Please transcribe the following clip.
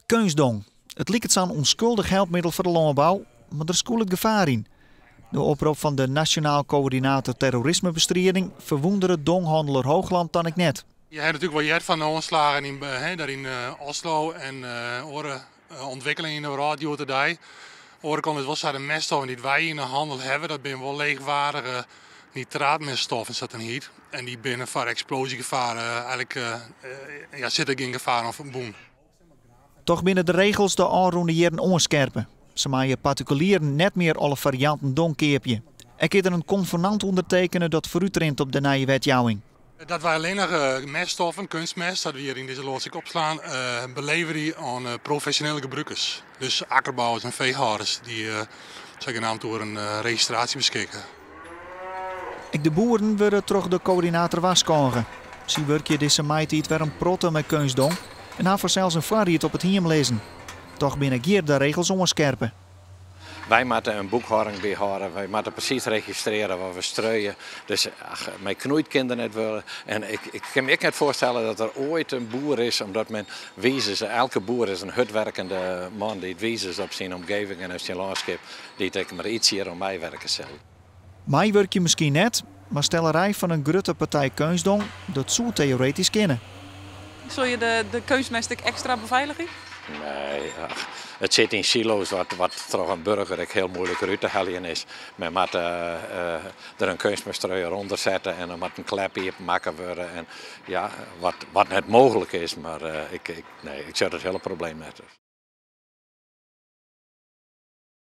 Keunstdong. It liket sa'n ûnskuldich helpmiddel foar de lânbou, mar der skûlet gefaar yn. De oprop fan de Nasjonaal Koördinator Terrorismebestriding ferwûndere donghanneler Hoogland dan ek net. Je ha natuerlik wol heard fan de oanslaggen yn, dêr yn Oslo en oare ûntwikkelingen yn de wrâld hjoed-de-dei. Oare kant is wol sa, de meststoffen dy't wy yn de hannel hawwe, dat binne wol leechwaardige nitraatmeststoffen, sa't dat hiet. En dy binne foar eksplosjegefaar eigenlik, ja, sit der gjin gefaar oan ferbûn. Toch binne de regels de ôfrûne jierren oanskerpe. Se meie partikulieren net mear alle farianten dong keapje. Ek is der in konvenant ûndertekene dat foarútrint op de nije wetjouwing. Dat wy allinnich meststoffen, keunstmest, dat wy hjir yn dizze loads ek opslaan, beleverje oan profesjonele gebrûkers. Dus akkerbouwers en feehâlders dy't sagenaamd oer in registraasje beskikke. Ek de boeren wurde troch de koördinator warskôge. Sy wurkje dizze maitiid wer in protte mei keunstdong en ha fansels in foarried op it hiem lizzen. Toch binne hjir de regels oanskerpe. Wy moatte in boekhâlding byhâlde, wy moatte presys registrearje wat we struie. Dus ach, mei knoeid kin der net wurde. En ik kin my ek net foarstelle dat der oait in boer is, omdat men wiis is, elke boer is in hurdwerkende man dy't wiis is op syn omgeving en op syn lânskip, dy't ek mar iets hjir oan meiwerke sil. Meiwurkje miskien net, mar stellerij fan in grutte partij keunstdong, dat soe teoretysk kinne. Sil je de keunstmest ek ekstra befeiligje? Nee, ach, it sit yn silo's wat troch in burger ek hiel muoilik derút te heljen is. Men moat der in keunstmeststruier ûnder sette en dan moat in klep iepen makke wurde. En ja, wat net mooglik is, mar nee, ik sjoch it hiele probleem net.